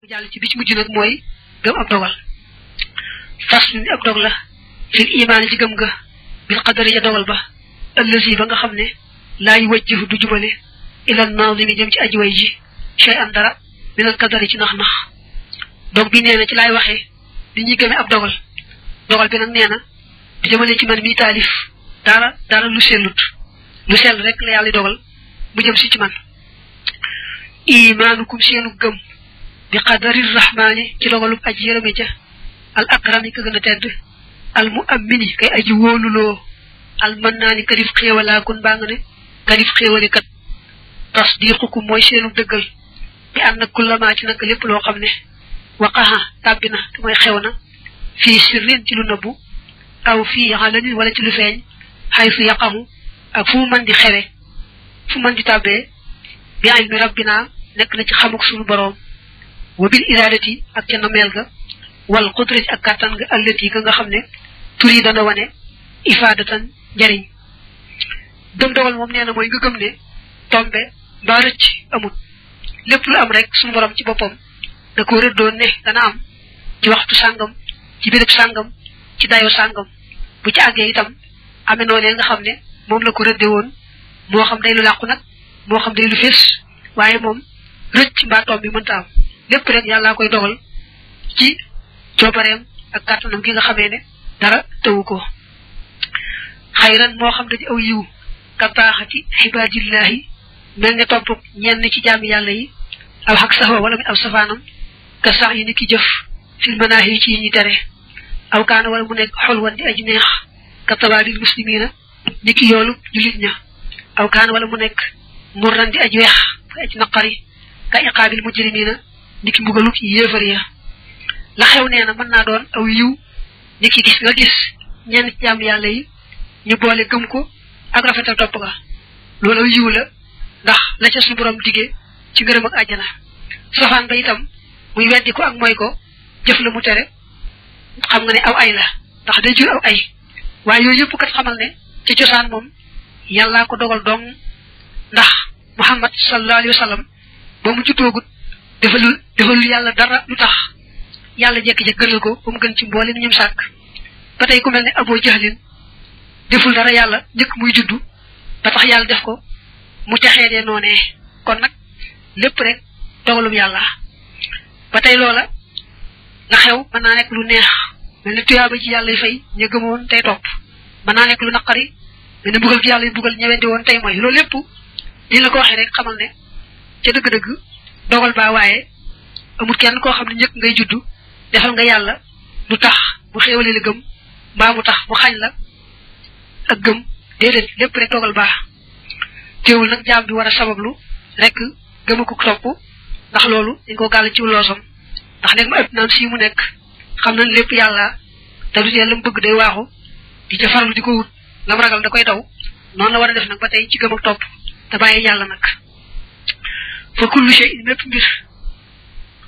jàll ci bi ci mujj nag mooy gëm ab dogal fas ni ab dog la fil imaan ci gëm ga bil qadari ja dogal ba ëllësi ba nga xam ne laa yu wajjihu du jubale ila naazimi jëm ci aji way ji shay an dara minal qadari ci nax-nax dog bi nee na ci laay waxee di ñuy gëme ab dogal dogal bi nag nee na di jëmale ci man mi taalif dara lu sellut lu sell rek la yàlla dogal mu jëm si ci man imaanukum seenu gëm bi qadari rahmaani ci dogalub aji yërëme ja al akrami ka gën a tedd al muammini kay aji wóoluloo al mannaani kadif xéewalaa kun baa nga ne kadif xéewali kat tasdiqukum mooy seenu dëggal bi ànd ak kullamaa ci nag lépp loo xam ne waqaha tàbbi na te mooy xew na fii sirrin ci lu nëbbu aw fii alanin wala ci lu feeñ xay su yaqahu ak fu mu mën di xewe fu mën di tàbbee bi ilmi rabbina nekk na ci xamuk suñu boroom wa bil iradati ak ca nameel ga wal qudrati ak kàttan ga allati ga nga xam ne tur yi dana wane ifaadatan njariñ gëm dogal moom nee na mooy nga gëm ne tombe mbaa rëcc amut lépp lu am rek suñu borom ci boppam da ko rëddoon ne dana am ci waxtu sàngam ci béréb sàngam ci dayo sàngam bu ci àggee itam amee noonu nga xam ne moom la ko rëdde woon moo xam day lu làqu nag moo xam day lu fees waaye moom rëcc mbaa tomb bi mënta am lépp rek yàllaa koy dogal ci coobareem ak kàttanam gi nga xamee ne dara tawu ko xayran moo xam dañu aw yiw ka baaxati xibaadillahi mel ne topp ñenn ci jaami yàlla yi aw xaq saxoo wala muy aw safaanam ka sax yi ni ki jëf fil manaahi ci yi ñi tere aw kaana wala mu nekk xolwan di aji neex ka tabaadil muslimina ni ki yoolu julit ña aw kaana wala mu nekk murran di aji weex ka aji naqari ka iqaabil mujrimina ni ki mbugaluk yéefar ya la xew nee na mën naa doon aw yiw ni ki gis nga gis ñenn ci jaam yàlla yi ñu boole gëm ko ak rafetal topp ga loolu aw yiw la ndax la ca suñu borom digee ci ngërëm ak àjjana safaan ba itam muy weddi ko ak mooy ko jëf la mu tere xam nga ne aw ay la ndax day jur aw ay waaye yooyu yëpp kat xamal ne ci cosaan moom yàllaa ko dogal dong ndax Muhammad sallallahu alayhi wa sallam ba mu juddoogut defalul yàlla dara lu tax yàlla jekki-jekk gënal ko ba mu gën ci mboolem ñum sàkk ba tey ku mel ne Abu Jahlin deful dara yàlla njëkk muy juddu ba tax yàlla def ko mu texee dee noonee kon nag lépp rek dogalum yàlla ba tey loola nga xew mën naa nekk lu neex mel ne tuyaaba ji yàlla fay ñu gëmoon tey topp mën naa nekk lu naqari mel ne mbugal gi yàlla mbugal ñewenti woon tey mooy loolu lépp li la ko waxee rek xamal ne ca dëgg-dëgg dogal baa waaye amul kenn koo xam ne njëkk ngay juddu defal nga yàlla lu tax mu xéewale la gëm mbaa mu tax mu xañ la ak gëm déedéet lépp rek dogal baax teewul nag jaam bi war a sabablu rek gëm a ko topp ndax loolu dañ ko gàll ci loosam ndax nekk ma ëpp naan sii mu nekk xam nañ lépp yàlla te du tee la mu bëgg day waaxu di ca farlu di ko wut lam ragal da koy daw noonu la war a def nag ba tey ci gëm ak topp te bàyyi yàlla nag fa kullu shay'in mépp mbir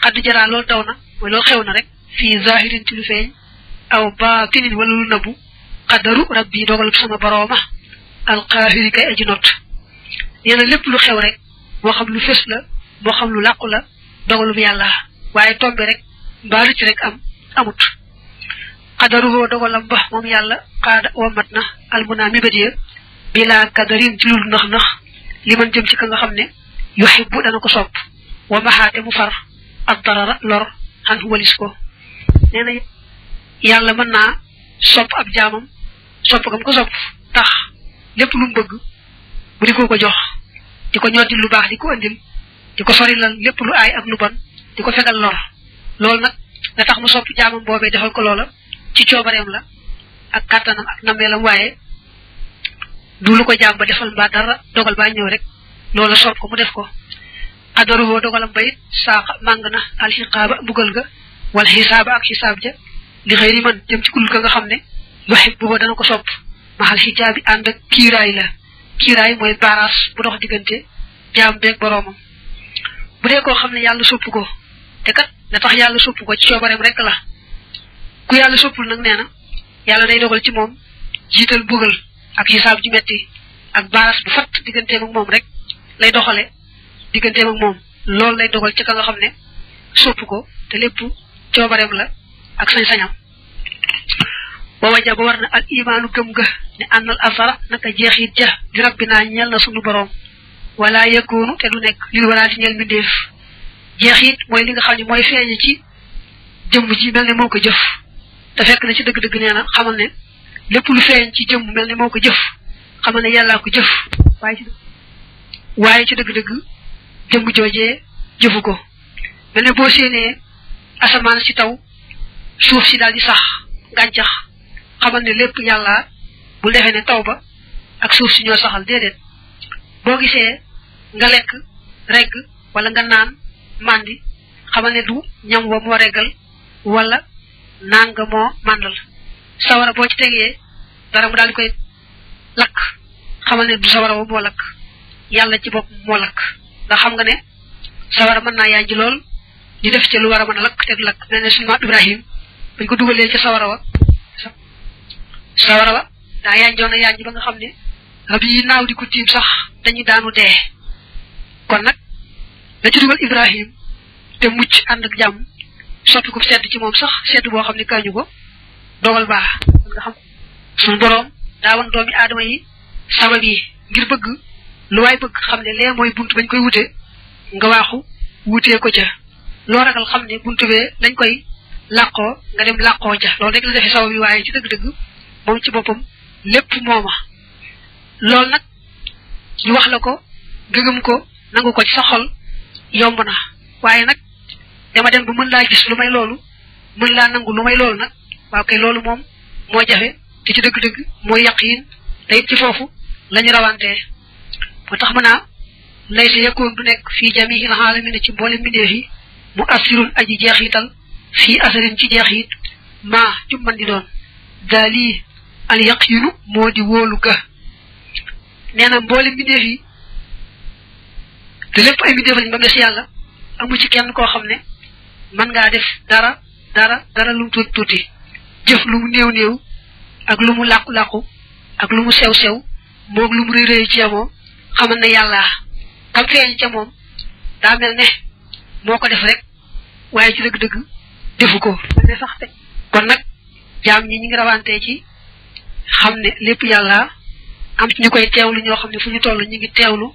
xaddi jaraa loolu daw na mooy loolu xew na rek fii zahirin ci lu feeñ aw baatinin wala lu nëbbu qadaru rabbi dogalub sama borooma alqaahiri kay aji not nee na lépp lu xew rek moo xam lu fës la moo xam lu làqu la dogalub yàlla waaye tombe rek mbaalu ci rek amut qadaruhoo dogalam ba moom yàlla xaada womat na almuna mibadiya bila qadarin ci lul nax li man jëm ci ka nga xam ne yuhibbu dana ko sopp wa maxaate mu far ak darara lor xan walis ko nee na yàlla mën naa sopp ab jaamam sopp gam ko sopp tax lépp lu mu bëgg bu di ko jox di ko ñoddi lu baax di ko andil di ko sorilal lépp lu aay ak lu bon di ko fegal lor loolu nag nga tax mu sopp jaamam boobee defal ko loola ci coobareem la ak kàttanam ak nameelam waaye du lu ko jaam ba defal mbaa dara dogal baa ñëw rek loola sopp ko mu def ko adaruhoo dogalam ba it saaqa màng na alxiqaaba mbugal ga wal xisaaba ak xisaab ja li xëyri man jëm ci kulul ka nga xam ne yuhibbu dana ko sopp maxal xijaabi ànd ak kiiraay la kiiraay mooy baaraas bu dox diggante jaam beeg boroomam bu dee koo xam ne yàlla sopp ko te kat la tax yàlla sopp ko ci coobareem rek la ku yàlla soppul nag nee na yàlla day dogal ci moom jiital bugal ak xisaab ji metti ak baaraas bu fatt digganteem ak moom rek lay doxale digganteem ak moom loolu lay dogal ci ka nga xam ne sopp ko te lépp coobareem la ak sañ-sañam wa wajaba war na al imaanu gëm ga ne annal asara naka jeexit ja di rabbinaa ñel na sunu borom wala yakunu te du nekk lil wala di ñel mbindeef jeexit mooy li nga xam ne mooy feeñ ci jëmm ji mel ne moo ko jëf te fekk na ci dëgg-dëgg nee na xamal ne lépp lu feeñ ci jëmm mel ne moo ko jëf xamal ne yàllaa ko jëf waaye ci dëgg-dëgg jëmm joojee jëfu ko mel ne boo séenee asamaan si taw suuf si daal di sax gàncax xamal ne lépp yàlla bu defee ne taw ba ak suuf si ñoo saxal déedéet boo gisee nga lekk regg wala nga naan mandi xamal ne du ñam wa moo reggal wala naan nga moo màndal sawara boo ci tegee dara mu daal di koy lakk xamal ne du sawara wa moo lakk yàlla ci bopp moo lakk ndax xam nga ne sawara mën naa yànji lool di def ci lu war a mën a lakk te du lakk mel ne suñu maam Ibrahim bañ ko dugalee ci sawara wa daa yànjoon a yànji ba nga xam ne rab yi naaw di ko tiim sax dañuy daanu dee kon nag da ci dugal Ibrahim te mucc ànd ak jàmm soppi ko sedd ci moom sax sedd boo xam ne kañu ko dogal baax nga xam suñu boroom daa wan doomi aadama yi sabab yi ngir bëgg lu waay bëgg xam ne lee mooy bunt bañ koy wute nga waaxu wutee ko ca loo ragal xam ne bunt bee dañ koy làqoo nga dem làqoo ca loolu rek la defee sabab yi waaye ci dëgg-dëgg moom ci boppam lépp mooma loolu nag ñu wax la ko gëgëm ko nangu ko ci sa xol yomb na waaye nag dama dem ba mën laa gis lu may loolu mën laa nangu lu may loolu nag waaw kay loolu moom moo jafe te ci dëgg-dëgg mooy yaqiin te it ci foofu lañu rawantee moo tax mën naa lay sa yakkoon du nekk fii jamiil aalamiina ci mboole mbindeef yi mu assirun aji jeexital fii asarin ci jeexit maa jum man di doon daali al yaqiinu moo di wóolu ga nee na mboole mbindeef yi te lépp ay mbindeef lañ ba des yàlla amu ci kenn koo xam ne mën ngaa def dara lu mu tuuti tuuti jëf lu mu néew néew ak lu mu làqu-làqu ak lu mu sew-sew moog lu mu rëy rëy ci yamoo xamal ne yàlla kam feeñ ca moom daa mel ne moo ko def rek waaye ci dëgg-dëgg defu ko ne sax te kon nag jaam ñi ñu ngi rawantee ci xam ne lépp yàlla am ci ñu koy teewlu ñoo xam ne fu ñu toll ñu ngi teewlu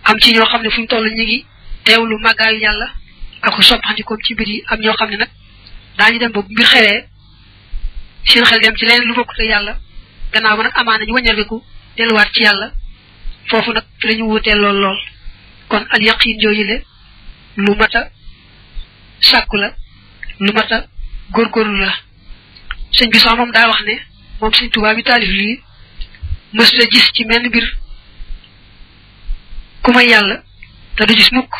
am ci ñoo xam ne fu ñu toll ñu ngi teewlu màggaayu yàlla ak soppandikoom ci mbir yi am ñoo xam ne nag daañu dem ba mbir xewee seen xel dem ci leneen lu bokkut ak yàlla gannaaw ba nag amaana ñu wàññeeku delluwaat ci yàlla foofu nag fi la ñu wutee lool kon al yaqiin jooju le lu mat a sàkku la lu mat a góorgóorlu la sëñ bi sax moom daa wax ne moom sëñ Tuubaa bi taalif lii mës la gis ci menn mbir ku may yàlla te du gis mukk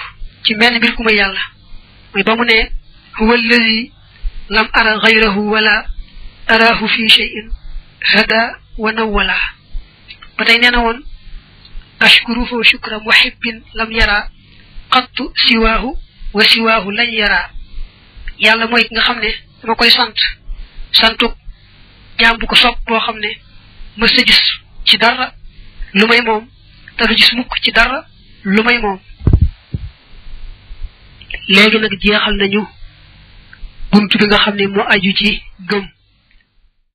ci menn mbir ku may yàlla mooy ba mu ne huwa allazi lam ara ghayrahu wala arahu fi shay'in hada wa nawwala ba tey nee na woon ashkuru fa shukra muhibbin lam yara qattu siwaahu wa siwaahu lañ yara yàlla mooy ki nga xam ne dama koy santuk jaam bu ko sopp boo xam ne mës a gis ci dara lu may moom te du gis mukk ci dara lu may moom léegi nag jeexal nañu buntu bi nga xam ne moo aju ci gëm